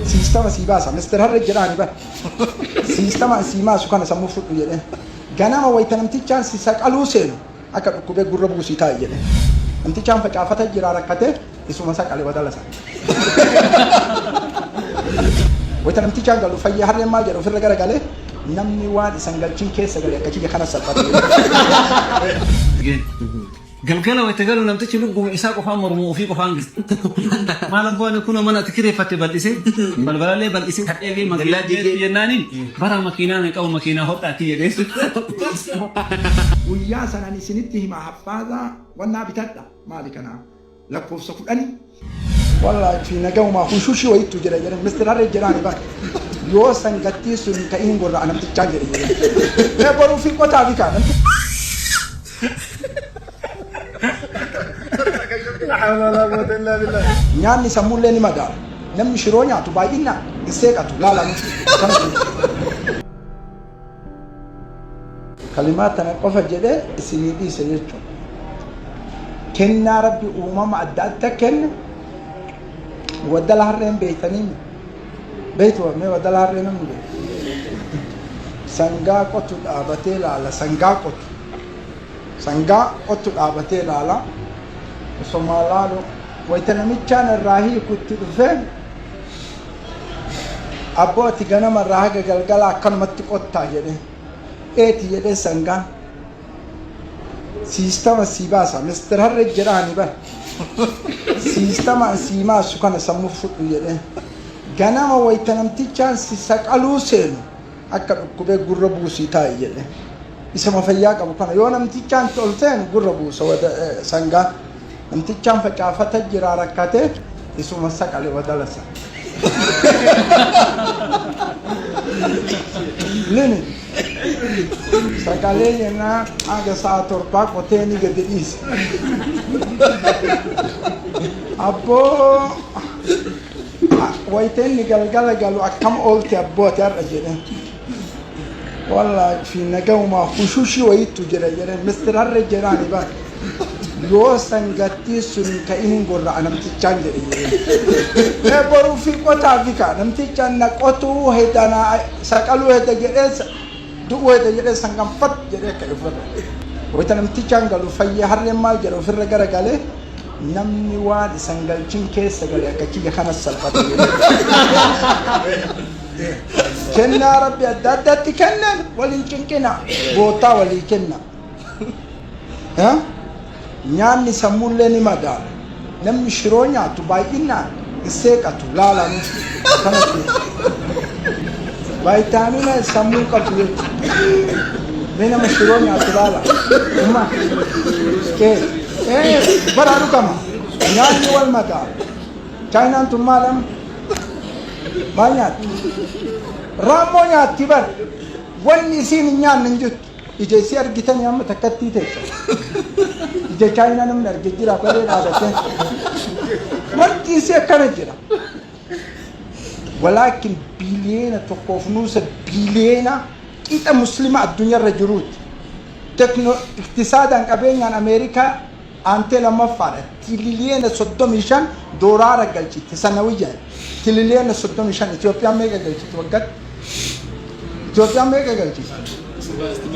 Siistama sii baasa. Mister Harree jedhaani bar. Siistama sii maasu kana sammuu fudhu jedheen. Ganama wayita namtichaan si saqaluu seenu akka dhukkubee gurra buusii taa'i jedheen. Namtichaan facaafata jira rakkatee isuma saqale badala sana. Wayita namtichaan galu fayyee harreen maal jedha ofirra garagalee namni waan isan galchin keessa gale akka kiyya kana salphate. Galgala wayita galu namtichi lubbuma isaa qofaan mormuu ofii qofaan gale. Maal abboo ani kunoo mana ati kireeffatte bal'isee balbalallee bal'isee hadhee fi makiinaa geessu jennaaniin bara makiinaa hin qabu makiinaa hodhaati jedhee. Guyyaa san ani isinitti hima haffaazaa wannaa bitadha maali kana lakkoofsa kudhani. Wallahi fi nagahumaa hushushii wayittu jira jedhan Mr. Harree jedhaani bar yoo sangattii sun hin ka'iin gorra'a namtichaan jedhe jedhan. Mee boruu fi qotaa fi kaa namtichi. Nyaanni sammuullee ni madaala. Namni shiroo nyaatu baay'inaan hin seeqatu. Laalaa nuti. Akkana jedhu. Kalimaa tana qofa jedhee isinii dhiise jechuudha. Kennaa Rabbi uumama adda adda kenne waddala harreen beeytanii beeytu mee waddala harree namni beeku. Sangaa qotu dhaabatee laala sangaa qotu. Sangaa qottu dhaabatee laala. Osomaa laalu wayita namichaan irraa hiiku itti dhufee abboo ati ganama irraa haga galgala akkanumatti qottaa jedhee. Eeti jedhee sangaan. Siistama sii baasa. Mister Harree jedhaani bar. Siistama an sii maasu kana sammuu fudhu jedhee. Ganama wayita namtichaan si saqaluu seenu akka dhukkubee gurra buusii taa'i jedhe. Isuma fayyaa qabu kana yoo namtichaan ol seenu gurra buusa sangaan. Namtichaan facaafata jira rakkate isuma saqale wadala sana. Lini saqalee jennaan haga sa'a torbaa qotee ni gadi dhiise. Abboo wayita inni galgala galu akkam oolte abboo ati har'a jedheen. Wallaahi fi nagahumaa hushushii wayittu jira jedheen Mister Harree jedhaani bar. Yoo sangattii sun hin ka'in hin gorra'a namtichaan jedhe jedheen. Mee boruu fi qotaa fi kaa namtichaan na qotuu heda na saqaluu heda jedhee du'uu heda jedhee sangaan fat jedhee ka'e ofirra. Wayita namtichaan galu fayyee harreen maal jedha ofirra garagalee namni waan isan galchin keessa gale akka kiyya kana salphate. Kennaa Rabbi adda addaatti kennan waliin cinqina gootaa walii kenna. Nyaanni sammuullee ni madaala. Namni shiroo nyaatu baay'inaan hin seeqatu laalanu kanatti. Vaayitaamina sammuu qabdu jechuudha. Mee nama shiroo nyaatu laala. Umma. Ee. Ee bara dhugama. Nyaanni wal madaala. Chaayinaan tun maal amma? Maal nyaatti? Raammoo nyaatti bar. Wanni isiin hin nyaanne hin jirtu. Ija isii argitanii amma takkattii teessa. Ija chaayinaa namni arge jira baree dhaabatee. Wanti isii akkana jira. Walaakin biliyeena tokkoof nuusa biliyeena qixa muslima addunyaarra jiruuti. Tekno iktisaadaan qabeenyaan Ameerikaa aantee lammaffaadha. Tililiyeena 35 dooraara galchiti sanawiyyan. Tililiyeena 35 Itoophiyaan meeqa galchiti waggaatti? Itoophiyaan meeqa galchiti?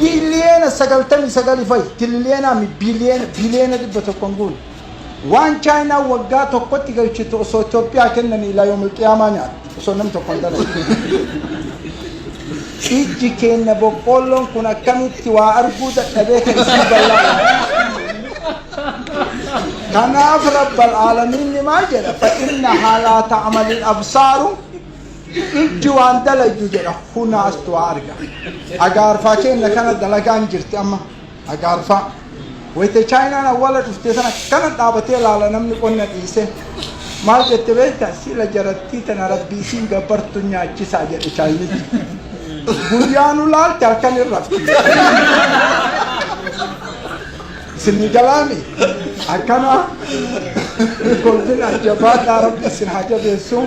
Biliyeena 99 fa'i. Tililiyeenaa mi biliyeena biliyeena 100 hin guune. Waan Chaayinaan waggaa tokkotti galchitu osoo Itoophiyaa kennanii ilaa yoomil qiyaamaa nyaatti. Osoo namni tokko hin dalagne. Ijji keenna boqqoolloon kun akkamitti waa arguu dadhabee kan isii bal'aa. Kanaaf Rabbal Aalamiinni maal jedha? Fa innahaa laa ta'amalil absaaru ijji waan dalaydu jedha hunaa astu waa arga. Agaarfaa keenna kana dalagaan jirti amma. Agaarfaa. Wayita Chaayinaan awwaala dhuftee sana akkana dhaabatee laala namni qonna dhiise. Maal jette beekta? Sila jarattii tana rabbii isiin gabbartu nyaachisaa jedhe Chaayinichi. Guyyaa nu laalte halkan hin rafti. Isin galaami akkana kolfin jabaadhaa rabbi isin haa jabeessu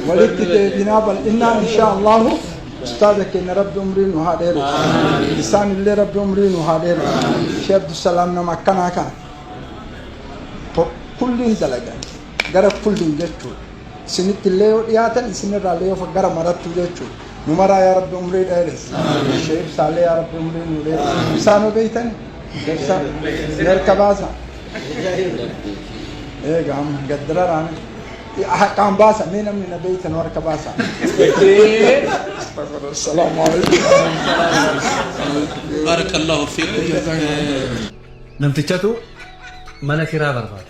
walitti deebinaa bal'innaan insha Allahu. Ustaaza keenya rabbi umrii nu haa dheeressu. Isaan illee rabbi umrii nu haa dheeressu. Sheekh Abdusalaam nama akkanaa kana. Kulliin dalagan. Gara kulliin jechuudha. Isinitti illee yoo dhiyaatan isinirraa illee yoo gara marattu jechuudha. Nu maraa yaa Rabbi umrii dheeressi. Ishee ibsaallee yaa Rabbi umrii nu dheeressi. Ibsaa nu beeytani? Ibsaa. Harka baasa. Eega amma gaddararaan. Haqaan baasa mee namni na beeytan harka baasa. Assalaamu alaikum. Barakallahu fiikum. Namtichatu mana kiraa barbaada.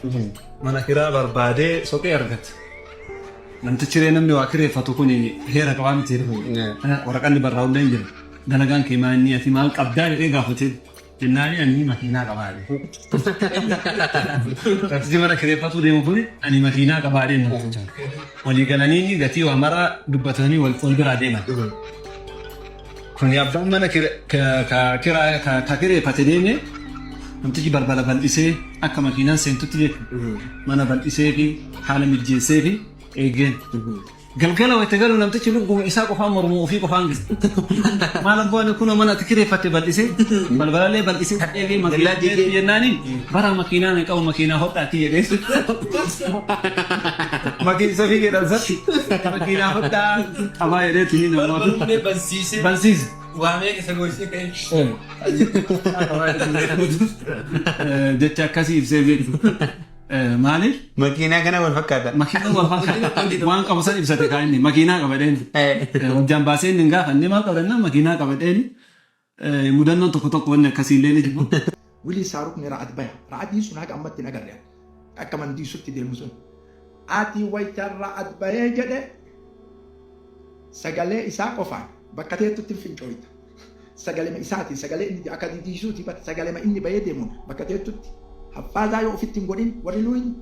Mana kiraa barbaadee soqee argate. Namtichi ree namni waa kireeffatu kun heera qabaa miti. Waraqanni barraa'u illee hin jiru. Dalagaan kee maal inni ati maal qabdaa jedhee gaafate. Jennaani ani makiinaa qabaa jedhe. Namtichi mana kireeffatuu deemu kun ani makiinaa qabaa jedhe namticha. Walii galanii gatii waa maraa dubbatanii wal biraa deeman. Kuni abbaan mana kiraa ka kireeffate deeme namtichi balbala bal'isee akka makiinaan seentutti jechuudha. Mana bal'isee fi haala mijjeessee fi eegeen. Galgala wayita galu namtichi lubbuma isaa qofaan mormuu ofii qofaan gisa. Maal abboo ani kunoo mana ati kireeffatte bal'isee balbalallee bal'isee eegee makiinaa jennaaniin bara makiinaa hin qabu makiinaa hodhaati jedhee. Makiinsa fi jedhan san makiinaa hodhaa qabaa jedhee tuni namoota. Bansiise. Bansiise. Waamee isa gorsee ka'e. Jecha akkasii ibsee beektu. Maaliif? Makiinaa kana wal fakkaata. Makiinaa wal fakkaata. Waan qabu san ibsate kaa inni makiinaa qaba dheeni. Hojjaan baasee inni hin gaafanne maal qaba jennaan makiinaa qaba dheeni. Mudannoon tokko tokko wanni akkasii illee ni jiru. Wilii saarukni ra'ad baya. Ra'adiin sun haga ammatti hin agarre. Akka mandiisutti deemu sun. Ati wayita ra'ad bayee jedhe sagalee isaa qofaan bakka teettutti hin fincooyta. Sagalema isaatiin sagalee inni akka didiisuuti bat sagalema inni bayee deemuun bakka teettutti haffaazaa yoo ofitti hin godhin warri luyin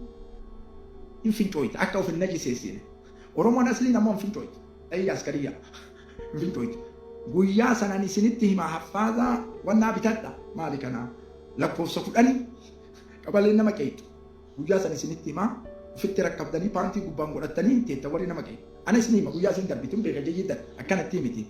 hin fincooyta akka of hin najiseessine. Oromoon asliin ammoo hin fincooytu. Ayya askariyyaa hin fincooytu. Guyyaa sanan isinitti hima haffaazaa wannaa bitadha maali kanaa lakkoofsa kudhanii qabaleen nama qeexxu. Guyyaa san isinitti himaa ofitti rakkabdanii paantii gubbaan godhattanii hin teetta warri nama qeexxu. Ana isin hima guyyaa isin darbitu hin beeka jeyyidan akkanatti miti.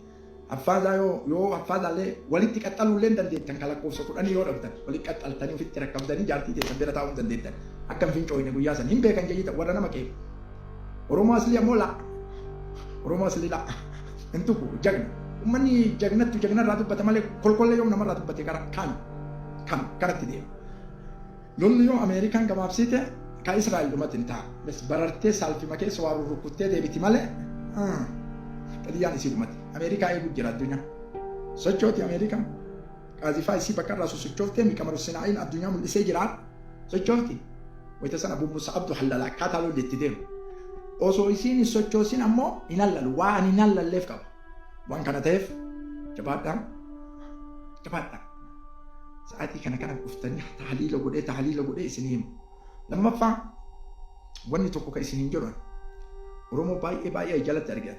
Haffaazaa yoo yoo haffaazaallee walitti qaxxaluu illee hin dandeettan ka lakkoofsa kudhanii yoo dhabdan walitti qaxxaltanii ofitti rakkabdanii jaartii teessan bira taa'uu hin dandeettan. Akka hin fincooyne guyyaa san hin beekan jeyyidan warra nama qeexxu. Oromoo aslii ammoo la. Oromoo aslii la. Hin tuqu jagna. Uummanni jagnattu jagnarraa dubbata malee kolkollee yoom namarraa dubbate gara kan kan kanatti deema. Lolli yoo Ameerikaan gabaabsite ka Israa'el dhumatti hin ta'a. Bes barartee saalfima keessa waa rurrukkuttee deebiti malee qadiyyaan isii dhumatti. Ameerikaa eeguu jira addunyaa. Sochooti Ameerikaan. Qaazifaa isii bakka irraa sosochooftee miqamaru sinaa'iin addunyaa mul'isee jira. Sochoofti. Wayita sana Abu Musa Abdu hallala akkaataa lolli itti deemu. Osoo isiin hin sochoosin ammoo hin hallalu. Waan hin hallalleef qaba. Waan kana ta'eef jabaadhaa. Jabaadhaa. Sa'aatii kana kana dhuftanii tahliila godhee tahliila godhee isin hima. Lammaffaa wanni tokko kan isin hin jedhu Oromoo baay'ee baay'ee jalatti argan.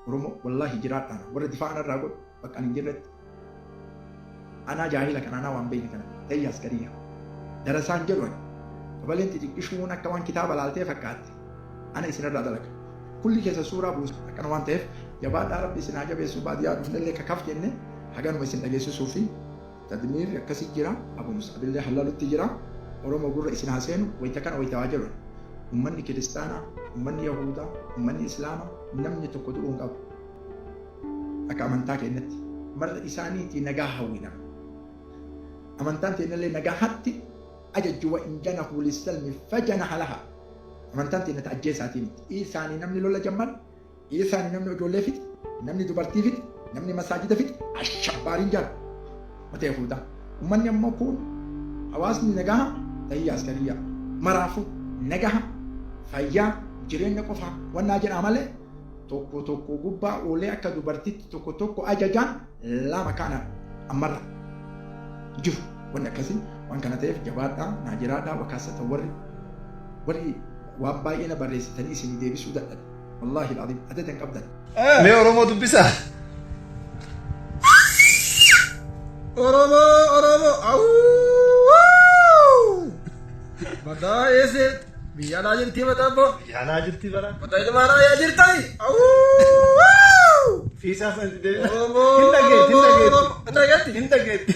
Oromoo wallaahi jiraadhaan warra difaa anarraa godhu bakka ani hin jirretti. Anaa jaahila kana anaa waan beekne kana tayya askariya. Darasaan jedhu ani. Qabaleen xixiqqishuun akka waan kitaaba laaltee fakkaatti. Ana isinirraa dalaga. Kulli keessa suuraa buusa akkana waan ta'eef jabaadhaa rabbi isin haa jabeessu baadiyyaa dhufnellee kakaf jenne haganuma isin dhageessisuu fi tadmiirri akkasii jira Abu Mus'abillee hallalutti jira Oromoo gurra isin haa seenu wayita kana wayita waa jedhu ummanni kiristaanaa ummanni yahudaa ummanni islaamaa namni tokko du'uu hin qabu akka amantaa keenyatti marra isaaniitii nagaa hawwina amantaan teenyallee nagaa hatti ajajju wa in janahu lissalmi fajanaha laha amantaan teenya ta ajjeesaatii miti isaanii namni lola jammar isaanii namni ijoollee fixe namni dubartii fixe namni masaajida fixe ashabbaariin jara mata yahudaa ummanni ammoo kun hawaasni nagaha tahiyya askariyyaa maraafu nagaha fayyaa jireenya qofa wannaa jedhaa malee tokko tokko gubbaa oolee akka dubartitti tokko tokko ajajaan lama kana ammarra jiru wanni akkasii waan kana ta'eef jabaadhaa naa jiraadhaa wakaasata warri warri waan baay'ee na barreessitanii isinii deebisuu dadhabe wallaahi alazim adada hin qabdan. Mee Oromoo dubbisaa. Oromoo Oromoo awuu mataa eesse biyya alaa jirtii mataa abboo Biyya alaa jirti bara. mataa ilma alaa yaa jirtai awuu Fiisaa san deebi'a. Oromoo Hin dhageetti hin dhageetti. Oromoo hin dhageetti Hin dhageetti.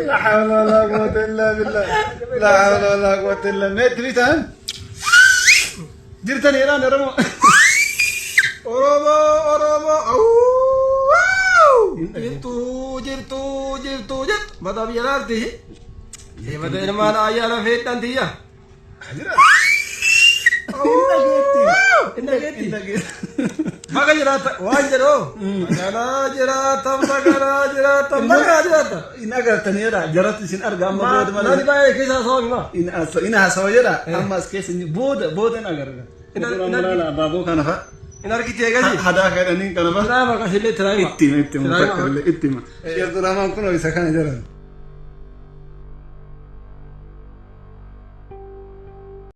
La hawla wala quwwata. Illaa billah. Laa hawla walaa quwwata illaa. Mee itti bitaan? Jirtan jedhaan Oromoo. Oromoo Oromoo awuu jirtu jirtu jirtu jirtu mataa biyya laarti. Mata ilmaan ayyaana feedhan tiyya. Hin dhageetti. Baga jiraata waan jedhu. Baganaa jiraata baganaa jiraata baganaa jiraata. In agartanii jedha jaratti isin arga amma booda Nani malee. baay'ee keessaa sababa hima. In haasawa jedha amma as keessa booda booda in agarra. Abaaboo kana fa'a. In argite eegasi. Hadaa kadhanii kana fa'a. Tiraama kasillee tiraama. Itti hima itti hima takka illee itti hima. Sheekh Abdurrahman kun isa kana jedhan.